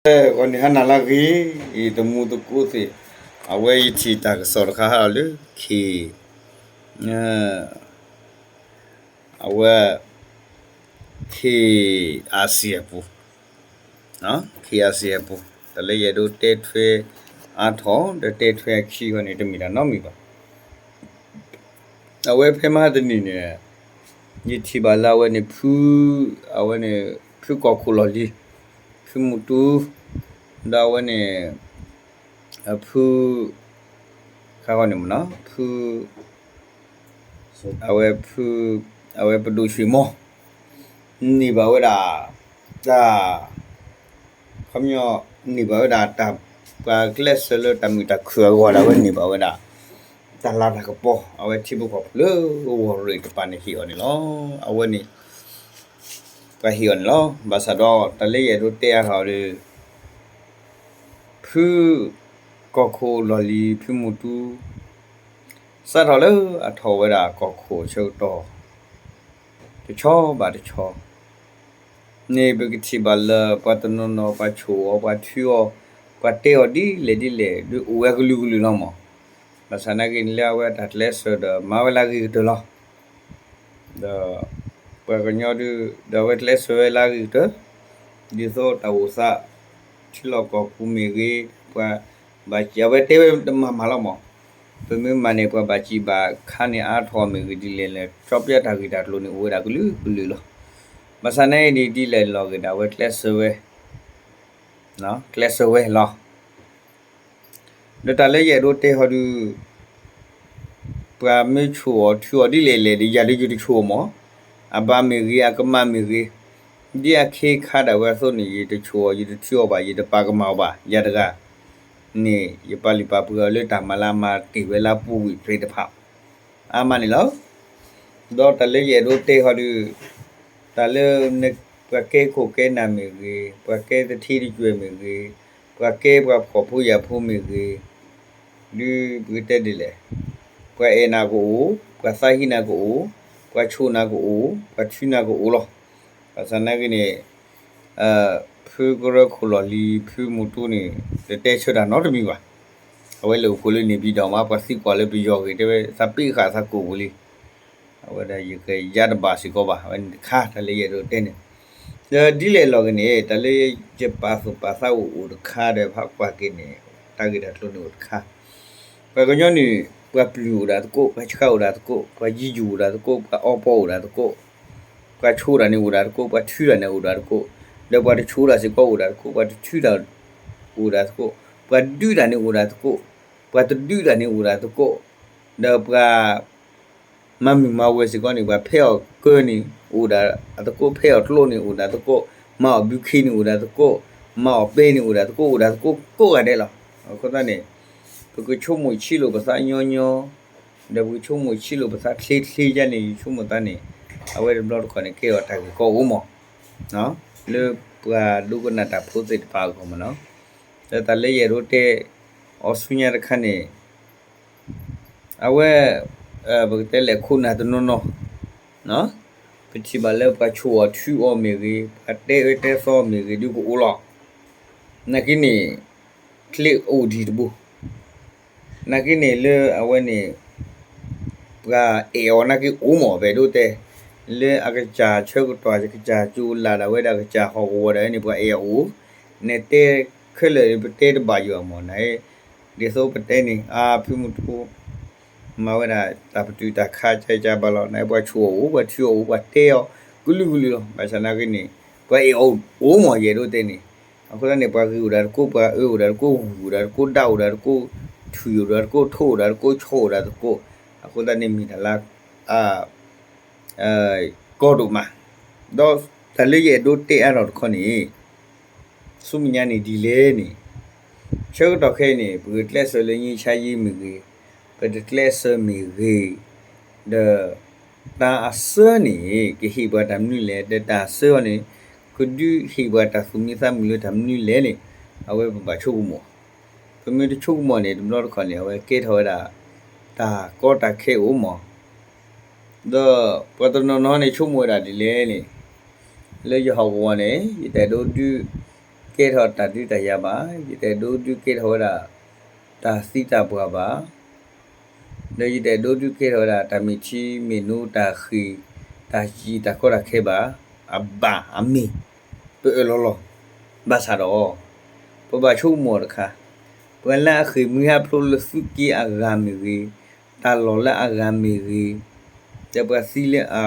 ဂီၤနံၤဟါနၤလၢအဂ့ၤ, ယတံၤသကိးသ့ၣ်, အဝဲယထံၣ်တၢ်ကစီၣ်တခါဟးလီၤလၢ ခ့ၣ်, အဝဲ ခ့ၣ်အၣ်စံၣ်အပူၤ, ခ့ၣ်အၣ်စံၣ်အပူၤ, တၢ်လၢယအဲၣ်ဒိးတဲထွဲအါထီၣ် ဒီးတဲထွဲအခံဃီန့ၣ် တမ့ၢ်တၢ်နီတမံၤဘၣ်. အဝဲဖဲမဟါတနံၤန့ၣ် ယထံၣ်ဘၣ်လၢအဝဲန့ၣ်ဖု, အဝဲန့ၣ် ဖုကီၢ်ခိၣ်လီၢ်လံၤ, ဖုမူတူ, ဒီးအဝဲန့ၣ် ဖု, ခါဃီန့ၣ်မ့ၢ်နီၤ ဖု, အဝဲဖု, အဝဲပဒိၣ်ဆွ့ၣ်မီ, န့ၢ်ဘၣ်ဝဲဒၣ် တၢ် ခီပညီ န့ၢ်ဘၣ်ဝဲဒၣ်တၢ် ပှၤကျဲးစၢးလၢတၢ်မုာ်တၢ်ခုၣ်အဂီၢ်ဒၣ်ဝဲ န့ၢ်ဘၣ်ဝဲဒၣ် တၢ်လၤတၢ်ကပီၤ အဝဲထံဖိကီၢ်ဖိလၢ ဝီၢ်ရ့ၣ်တပၤန့ၣ်ဟ့ၣ်အီၤန့ၣ်လီၤ. အဝဲန့ၣ် ပှၤဟ့ၣ်အီၤန့ၣ်လီၤ. ဘၣ်ဆၣ်ဒီး တၢ်လၢယအဲၣ်ဒိးတဲအါထီၣ်ဒီး ဖုကီၢ်ခိၣ်လီၢ်လံၤ ဖုမူတူ စးထီၣ်လၢအထီၣ်ဝဲဒၣ်ကီၢ်ခိၣ်အဆၢကတီၢ် တဆီဘၣ်တဆီ န့ၣ် ပကထံၣ်ဘၣ်လၢပှၤတနီၤနီၤ ပှၤဆိၣ်အီၤ ပှၤထုအီၤ ပှၤတဲအီၤဒ်လဲၣ်ဒ်လဲၣ် ဒုးအိၣ်ဝဲကလုာ်ကလုာ်လီၤမး. ဘၣ်ဆၣ်နာ်က့န့ၣ် လၢအဝဲတၢ်ကျဲးစၢးဒီး မၤဝဲလၢအဂ့ၤကတၢၢ်လီၤ. ဒီးပှၤကညီဒုး ဒီးအဝဲကျဲးစၢးဝဲလၢအဂ့ၤကတၢၢ် ဒ်သိးတၢ်အိၣ်သး ထံလီၢ်ကီၢ်ပူၤမ့ၢ်ဂ့ၤ ပှၤဘၣ်စံး အဝဲတဲဝဲတမၤမၤလီၤမး. ပမ့ၢ်မၤန့ၣ် ပှၤဘၣ်စံးဘၣ်ခါန့ၢ်အါထီၣ်မ့ၢ်ဂ့ၤဒ်လဲၣ်လဲၣ် ကၠီပျဲတၢ်ဂ့ၢ်တၢ်ကျိၤန့ၣ် အိၣ်ဝဲဒၣ်ကလုာ်ကလုာ်လီၤ. ဘၣ်ဆၣ်နာ်က့န့ၣ် ဒ်လဲၣ်လီၤဂ့ၤဒၣ် အဝဲကျဲးစၢးဝဲ ကျဲးစၢးဝဲလီၤ. ဒီးတၢ်လၢယအဲၣ်ဒိးတဲဟီဒုး ပှၤမ့ၢ်ဆိၣ်အီၤထုအီၤဒ်လဲၣ်လဲၣ်ဒီး ယၤဒုးယတဆိၣ်အီၤမး, အဘၣ်မ့ၢ်ဂ့ၤ အကမၣ်မ့ၢ်ဂ့ၤ, ဒ်အခ့အခါဒၣ်ဝဲအသိးန့ၣ် ယတဆိၣ်အီၤ ယတထုအီၤဘၣ် ယတပာ်ကမၣ်အီၤဘၣ် ယၤတဂၤန့ၣ် ယပာ်လုၢ်ပာ်ပှ့ၤအီၤလၢတၢ်မၤလၢအမၤတ့ၢ်ဝဲလၢအပူၤကွံာ်သ့ၣ်တဖၣ် အါမးန့ၣ်လီၤ. ဒီးတၢ်လၢယအဲၣ်ဒိးတဲဟီဒုး တၢ်လၢ ပှၤကဲခိၣ်ကဲနၢ်မ့ၢ်ဂ့ၤ, ပှၤကဲသထ့တကွဲၢ်မ့ၢ်ဂ့ၤ, ပှၤကဲပှၤဖှီၣ်ဖိယာ်ဖိမ့ၢ်ဂ့ၤ, ဒုးပကတဲဒ်လဲၣ်, ပှၤအဲၣ်နၤကအိၣ်, ပှၤသးဟံးနၤကအိၣ်, ပှၤဆိၣ်နၤကအိၣ်, ပှၤထုနၤကအိၣ်လီၤ. ဘၣ်ဆၣ်နာ်က့န့ၣ် ဖုကရၢခိၣ်လီၢ်လံၤ ဖုမူတူန့ၣ် တတဲဆၢတၢ်နီတမံၤဘၣ်. အဝဲလဲၤအိၣ်ဖှိၣ်လၢန့ၣ်ပၠံၤဒီးမး ပှၤသံကွၢ်လၢပယီၤဂ့ၢ် တဲဝဲသးပ့ဃာ်သးကိာ်ပူၤလံ. အဝဲဒၣ်ယကယါတဘၣ်စ့ၢ်ကီးဘၣ် အဝဲန့ၣ်တခါ တၢ်လၢယအဲၣ်ဒိးတဲန့ၣ်, ဒီးဒ်လဲၣ်လီၤဂ့ၤန့ၣ် တၢ်လၢယပာ်သူၣ်ပာ်သးအိၣ်အိၣ်တခါဒီး ဖးကွၢ်က့ၤန့ၣ် တၢ်ဂ့ၢ်တၢ်ကျိၤန့ၣ်အိၣ်တခါ ပှၤကညီန့ၣ် ပှၤပျုၢ်အိၣ်ဒၣ်သကိး, ပှၤဆှါအိၣ်ဒၣ်သကိး, ပှၤယံၤယိာ်အိၣ်ဒၣ်သကိး, ပှၤအီပီအိၣ်ဒၣ်သကိး, ပှၤဆိၣ်တၢ်န့ၣ်အိၣ်ဒၣ်သကိး, ပှၤထုတၢ်န့ၣ်အိၣ်ဒၣ်သကိး, ဒီးပှၤတဆိၣ်တၢ်စ့ၢ်ကီးအိၣ်ဒၣ်သကိး, ပှၤတထုတၢ်အိၣ်ဒၣ်သကိး, ပှၤဒုးတၢ်န့ၣ်အိၣ်ဒၣ်သကိး, ပှၤတဒုးတၢ်န့ၣ်အိၣ်ဒၣ်သကိး, ဒီးပှၤ မၤမုာ်မၤဝဲၤစ့ၢ်ကီးန့ၣ် ပှၤဖဲးအီၣ်ကၢန့ၣ် အိၣ်ဒၣ်အသကိး, ဖဲးအီၣ်ကျိန့ၣ် အိၣ်ဒၣ်သကိး, မၤအီၣ်ဘုခ့န့ၣ် အိၣ်ဒၣ်သကိး, မၤအီၣ်ပဲန့ၣ် အိၣ်ဒၣ်သကိး, အိၣ်ဒၣ်သကိးကိးဂၤဒဲးလီၤ. အဃိသတးန့ၣ် ပကဆိကမိၣ်ဆံးလိာ်ပသးညီညီ, ဒီးပကဆိကမိၣ်ဆံးလိာ်ပသးချ့ချ့ယါန့ၣ် ယဆိကမိၣ်သးန့ၣ် အဝဲတဘျီတခီၣ်န့ၣ် ကဲထီၣ်တၢ်ဂ့ၢ်ကီအိၣ်မး လၢပှၤဒိကနၣ်တၢ်ဖိသ့ၣ်တဖၣ်အဂီၢ်မးနီၤ. ဒီးတၢ်လၢယအဲၣ်ဒိးတဲအီၤဆူညါတခါန့ၣ် အဝဲ ပကတဲလဲၣ်ခိၣ်နၢ်တနီၤနီၤ ပထံၣ်ဘၣ်လၢပှၤဆိၣ်အီၤထုအီၤမ့ၢ်ဂ့ၤ, ပှၤတဲအၢတဲသီမ့ၢ်ဂ့ၤ ဒုးကအိၣ်လီၤ. နာ်က့န့ၣ် ချ့အိၣ်ဒံးတဘိ နာ်က့န့ၣ်လၢအဝဲန့ၣ် ပှၤအဲၣ်အီၤနာ်က့အိၣ်မး ပအဲၣ်ဒိးတဲ, လၢအကစၢ်ဆၢကတီၢ် ကစၢ်ကၠိလၢ်ဒၣ်ဝဲဒၣ် ကစၢ်ဟီၣ်ကဝီၤဒၣ်ဝဲန့ၣ် ပှၤအဲၣ်အီၤအိၣ်, နတဲခဲလၢာ်ပတဲတဘၣ်ယွၤမး န ဒ်သိးပတဲန့ၣ် အါဖုမူထူ မၤဝဲဒၣ်တၢ်ပတုာ်တၢ်ခးကကဘၣ်လီၤ နပှၤဆိၣ်အီၤအိၣ် ပှၤထုအီၤအိၣ် ပှၤတဲအီၤကလုာ်ကလုာ်လီၤ. ဘၣ်ဆၣ်နာ်က့န့ၣ် ပှၤအဲၣ်အီၤအိၣ်မး ယအဲၣ်ဒိးတဲန့ၣ်, အဃိသတးန့ၣ် ပှၤဂ့ၤအိၣ်ဒၣ်တကိး ပှၤအၢအိၣ်ဒၣ်တကိး ဂုၢ်အိၣ်ဒၣ်တကိး ဒၣ်အိၣ်ဒၣ်တကိး ထွံၣ်အိၣ်ဒၣ်တကိး ထိၣ်အိၣ်ဒၣ်တကိး ဆီအိၣ်ဒၣ်တကိး, အဃိသတးန့ၣ်မ့ၢ်တၢ်လၢ ကီဒိၣ်မး, ဒီးတၢ်လၢယအဲၣ်ဒိးတဲအါထီၣ်တခီန့ၣ် ဆူမဲာ်ညါန့ၣ်ဒ်လဲၣ်န့ၣ်, ဆၢကတီၢ်ခဲအံၤန့ၣ် ပကကျဲးစၢးလၢ ငြိမ်းချမ်းရေး မ့ၢ်ဂ့ၤ, ပတကျဲးစၢးမ့ၢ်ဂ့ၤ, ဒီးတၢ်အစၢန့ၣ် ကဟ့ၣ်ပှၤတၢ်မနုၤလဲၣ်, ဒီးတၢ်အစၢအီၤန့ၣ် ကဒုးဟ့ၣ်ပှၤတၢ်သူၣ်မံသးမုာ်လၢတၢ်မနုၤလဲၣ်န့ၣ် အဝဲပဘၣ်ဆိကမိၣ်, ပမ့ၢ်တဆိကမိၣ်န့ၣ် တဘျီတခီၣ်န့ၣ် အဝဲကဲထီၣ်ဝဲဒၣ် တၢ်ကီတၢ်ခဲအိၣ်မး ဒီးပှၤတနီၤနီၤန့ၣ် ဆိကမိၣ်ဝဲဒၣ်ဒ်လဲၣ်န့ၣ်, လၢယဟီၣ်ကဝီၤန့ၣ် ယတၢ်အဲၣ်ဒိးဒုး ယတအဲၣ်ဒိးဒုးကဲထီၣ်တၢ်ဒုးတၢ်ယၤဘၣ်, ယတအဲၣ်ဒိးဒုးကဲထီၣ်ဝဲဒၣ် တၢ်သံတၢ်ပှၢ်ဘၣ်, ဒီးယတအဲၣ်ဒိးဒုးကဲထီၣ်ဝဲဒၣ် တၢ်မ့ၢ်ထံမ့ၢ်နိတၢ်ဃ့ၢ် တၢ်ယံာ်တၢ်ကီတၢ်ခဲဘၣ်, အဘၣ်အမ့ၢ် ပအၢၣ်လီၤလီၤ, ဘၣ်ဆၣ်ဒီး ပဘၣ်ဆိကမိၣ်အီၤတခါ, ပှၤလၢအဃ့ၢ်မှံဟးဖျိးလၢသုးက့အဂၤမ့ၢ်ဂ့ၤ, တၢ်လီၢ်လၢအဂၤမ့ၢ်ဂ့ၤ, ဒီးပှၤသံလၢအ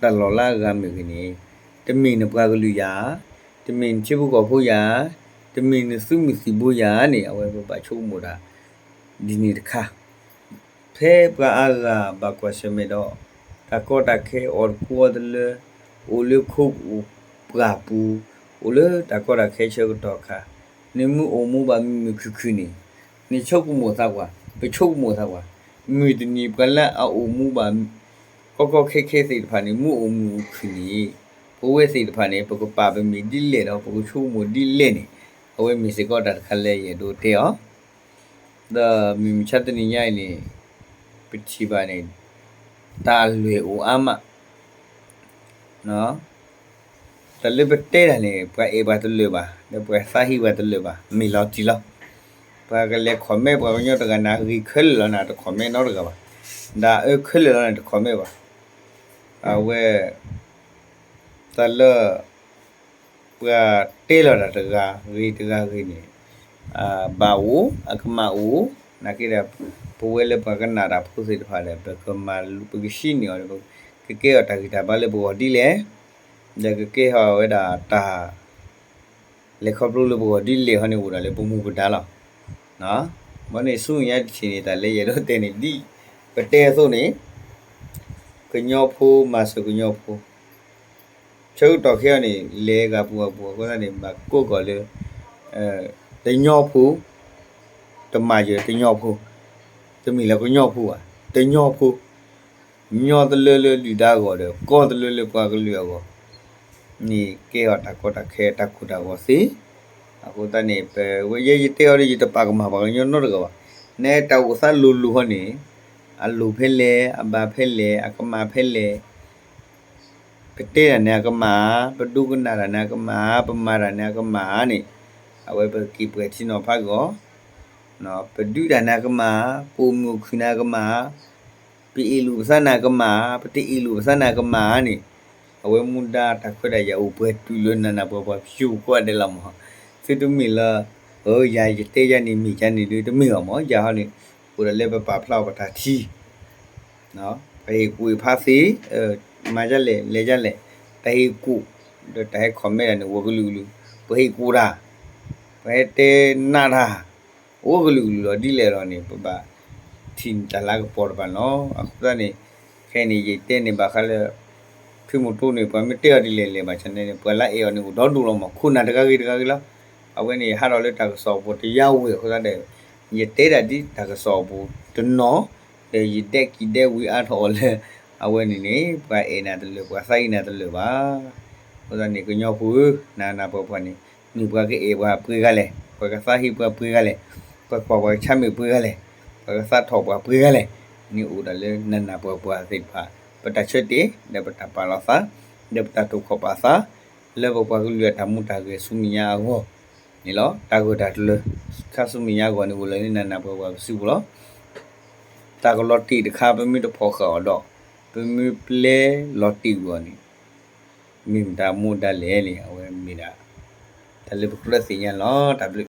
တၢ်လီၢ်လၢအဂၤမ့ၢ်ဂ့ၤန့ၣ်, တမ့ၢ်နပှၤကလုာ်ယၤ, တမ့ၢ်နထံဖိကီၢ်ဖိယၤ, တမ့ၢ်နသုးမုၢ်သံၣ်ဘိယၤန့ၣ် အဝဲပဘၣ်ဆိကမိၣ်တၢ် ဒ်န့ၣ်တခါ ဖဲပှၤအါဂၤဘၣ်ကွၢ်ဆၢၣ်မဲာ်ဒီး တၢ်ကီတၢ်ခဲအီၣ်တကူအီတလၢ, အိၣ်လၢခိပှၢ်ပူၤ, အိၣ်လၢတၢ်ကီတၢ်ခဲဆၢကတီၢ်အခါ, နမ့ၢ်အိၣ်မူဘၣ်မုာ်မုာ်ခုၣ်ခုၣ်န့ၣ်, နဆိကမိၣ်သးကွၢ်, ပဆိကမိၣ်သးကွၢ်, မုၢ်တနံၤပှၤလၢအအိၣ်မူဘၣ် ကီကီခဲခဲသ့ၣ်တဖၣ်န့ၣ် မ့ၢ်အိၣ်မုာ်အိၣ်ခုၣ်န့ၣ်, ပဝဲသ့ၣ်တဖၣ်န့ၣ် ပကပာ်ပမ့ၢ်ဒ်လဲၣ်ဒီး ပကဆိကမိၣ်ဒ်လဲၣ်န့ၣ်, အဝဲမ့ၢ်စ့ၢ်ကီးတၢ်တခါလၢယအဲၣ်ဒိးတဲအီၤ ဒီးမုၢ်မဆါတနံၤညါအံၤန့ၣ် ပထံၣ်ဘၣ်န့ၣ် တၢ်အလွဲၢ်အိၣ်အါမး, တၢ်လၢပတဲတၢ်န့ၣ် ပှၤအဲၣ်ပှၤတလၢာ်ဘၣ်, ဒီးပှၤသးဟ့ပှၤတလၢာ်ဘၣ်, မ့ၢ်လီၤတံၢ်လီၤ. ပှၤကလဲၤ comment ပှၤကညီတဂၤန့ၣ် အဂ့ၤခဲလၢာ်လီၤန့ၣ် တ comment နီတဂၤဘၣ်, ဒီးအအၢခဲလၢာ်လီၤန့ၣ် တ comment ဘၣ်. အဝဲ တၢ်လၢ ပှၤတဲလီၤတၢ်တဂၤဂ့ၤတဂၤဂ့ၤန့ၣ် ဘၣ်အိၣ် အကမၣ်အိၣ်, နာ်က့ဒီး ပဝဲလၢပှၤကနၣ်တၢ်ဖိသ့ၣ်တဖၣ်ဒီး ပကမၤ ပကဟံးန့ၢ်အီၤဒီး ကကဲထီၣ်တၢ်ဂံၢ်တၢ်ဘါလၢပဂီၢ်ဒ်လဲၣ်, ဒီးကကဲထီၣ်ဝဲဒၣ်တၢ် လဲၤခီဖျိလၢပဂီၢ်ဒ်လဲၣ်ဟီန့ၣ် အိၣ်ဒၣ်လၢပမူပဒါလီၤ. ဘၣ်ဆၣ်ဆူမဲာ်ညါတထံၣ်န့ၣ် တၢ်လၢယအဲၣ်ဒိးတဲန့ၣ် ဒ်ပတဲအသိးန့ၣ် ကညီဖိမၤစၢၤကညီဖိ ဆၢကတီၢ်ခဲအံၤန့ၣ် လဲၤဂၤပူၤဂၤပူၤအဃိသတးန့ၣ် ဘၣ်ကိးကီၢ်လၢ တညီဖိ တမၤယၢၤတညီဖိ, တမ့ၢ်လၢကညီဖိဘၣ်, တညီဖိ, ညီတလၢလၢဒုၣ်ဒါအဂီၢ်ဒီး ကီၢ်တလၢလၢပှၤကလုာ်အဂီၢ် န့ၣ်ကဲအီၤတၢ်ကီတၢ်ခဲတၢ်ကိၢ်တၢ်ဂီၤသ့. အဃိသတးန့ၣ် ပဝဲယဲယတဲအီၤဒီး ယတပာ်ကမၣ်ပှၤကညီနီတဂၤဘၣ်. နတၢ်အိၣ်သးလိၤလိၤဟီန့ၣ် အလိၤဖဲလဲၣ်, အဘၣ်ဖဲလဲၣ်, အကမၣ်ဖဲလဲၣ်, ပတဲတၢ်န့ၣ်အကမၣ်, ပဒိကနၣ်တၢ်န့ၣ်အကမၣ်, ပမၤတၢ်န့ၣ်အကမၣ်န့ၣ် အဝဲပက့ၤပှဲၤထံနီၤဖးကီး, ပဒုးတၢ်န့ၣ်အကမၣ်, ပအိၣ်မုာ်အိၣ်ခုၣ်န့ၣ်အကမၣ်, ပအ့ၣ်လိာ်ပသးန့ၣ်အကမၣ်, ပတအ့ၣ်လိာ်ပသးန့ၣ်အကမၣ်န့ၣ် အဝဲမူဒါတၢ်ခွဲးတၢ်ယာ်အိၣ်ပှဲၤတုၤလၢနးနးပှၤပှၤပှၤပှၤကိးဂၤဒဲးလီၤမး. သုတမ့ၢ်လၢ ယၤယတဲယၤန့ၣ်မ့ၢ်ယၤန့ၣ်ဒုးတမ့ၢ်ဘၣ်မး, ယၤဟီန့ၣ် အိၣ်ဒၣ်လၢပပာ်ဖျါအီၤပတၢ်ထံ ပဟ့ၣ်ကူၣ်ဟ့ၣ်ဖးသ့, မၤဒ်လဲၣ်လဲၤဒ်လဲၣ်, တၢ်ဟ့ၣ်ကူၣ်, ဒီးတၢ်ဟဲ comment တၢ်န့ၣ် ဝဲကလုာ်ကလုာ်, ပဟ့ၣ်ကူၣ်တၢ်, ပဟဲတဲနးတၢ်, အိၣ်ကလုာ်ကလုာ်လီၤ. ဒ်လဲၣ်လီၤန့ၣ် ပဘၣ်ထံၣ်တၢ်လၢကပီၤတဖၣ်န့ၣ်လီၤ. အဃိသတးန့ၣ် ခဲအံၤန့ၣ် ယတဲန့ၣ်ဘၣ်ဃးလၢ ဖုမီၤတိၢ်န့ၣ် ပှၤမ့ၢ်တဲအီၤဒ်လဲၣ်လဲၣ်ဘၣ်ဆၣ်န့ၣ် ပှၤလၢအအဲၣ်အီၤန့ၣ် အိၣ်ဒီဒူၣ်လီၤမး, ခိၣ်နၢ်တဂၤဂ့ၤတဂၤဂ့ၤလီၤ. အဝဲန့ၣ် ဟးထီၣ်လၢတၢ်ကစီၣ်အပူၤတယါဝဲအဃိသတးဒီး ယတဲဒၣ်ဒ်တၢ်ကစီၣ်အပူၤတနီၤ, ဒီးယဒဲကံၣ်ဒဲဝံၤအါထီၣ်အီၤလၢ အဝဲန့ၣ်န့ၣ် ပှၤအဲၣ်နၤတလၢာ် ပှၤသးဟ့နၤတလၢာ်ဘၣ်. အဃိသတးန့ၣ် ကညီဖိဧၢ, နးနးပှၤပှၤန့ၣ် မ့ၢ်ပှၤကအဲၣ်ပှၤပှဲၤဂၤလဲၣ်, ပှၤကသးဟ့ပှၤပှဲၤဂၤလဲၣ်, ပှၤကွၢ်ပှၤကဆါမ့ၢ်ပှဲၤဂၤလဲၣ်, ပှၤကသးထီၣ်ပှၤပှဲၤဂၤလဲၣ်, န့ၣ်အိၣ်ဒၣ်လၢနးနးပှၤပှၤသ့ၣ်တဖၣ် ပတၢ်ဆၢတဲာ် ဒီးပတၢ်ပာ်လီၤသး ဒီးပတၢ်တိာ်ခီၣ်ပာ်သး လၢပပှၤကလုာ်အတၢ်မူတၢ်ဂဲၤဆူမဲာ်ညါအဂီၢ်န့ၣ်လီၤ. တၢ်ဂၢၢ်တၢ်ကျၢၤ ခါဆူမဲာ်ညါအဂီၢ်န့ၣ် အိၣ်လၢနးနးပှၤပှၤပစုပူၤလီၤ. တၢ်ကလီၤတံၢ်တခါ ပမ့ၢ်တဖီၣ်ဃာ်အီၤဒီး ပမ့ၢ်ပျဲလီၤတံၢ်ကွံာ်အီၤန့ၣ် မ့ၢ်မတၤမူဒါလဲၣ်န့ၣ် အဝဲမ့ၢ်ဒၣ် တၢ်လၢပကြၢးသ့ၣ်ညါလီၤ. တၢ်ဘျုး